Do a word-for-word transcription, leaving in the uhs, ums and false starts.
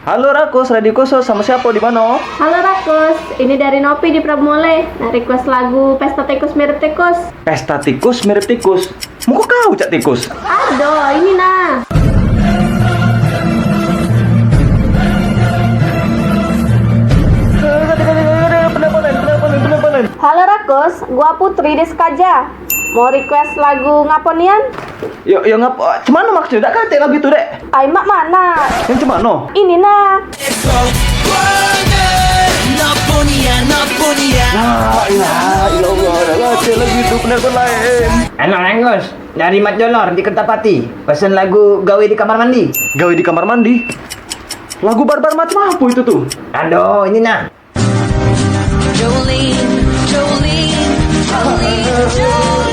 Halo Rakus, Radio Khusus, sama siapa di mana? Halo Rakus, ini dari Nopi di Promole. Nah, request lagu Pesta Tikus Mirip Tikus. Pesta tikus mirip tikus. Muka kau cak tikus. Aduh, ini nah. Halo Rakus, gua Putri di Sekaja. Mau request lagu Ngaponian? Yo, yo ngap, cemano maksudnyo? Dak katek lagu itu, Dek. Ai, mak mana? Yang cemano? Ini nah. La ilaha illallah, dak katek lagu itu, bener-bener lain. Anu, Angus, dari Mat Jolor di Kertapati. Pesen lagu Gawe di Kamar Mandi. Gawe di Kamar Mandi? Lagu barbar macam apa itu tuh? Aduh, ini nah. Jolene, Jolene, Jolene, Jolene.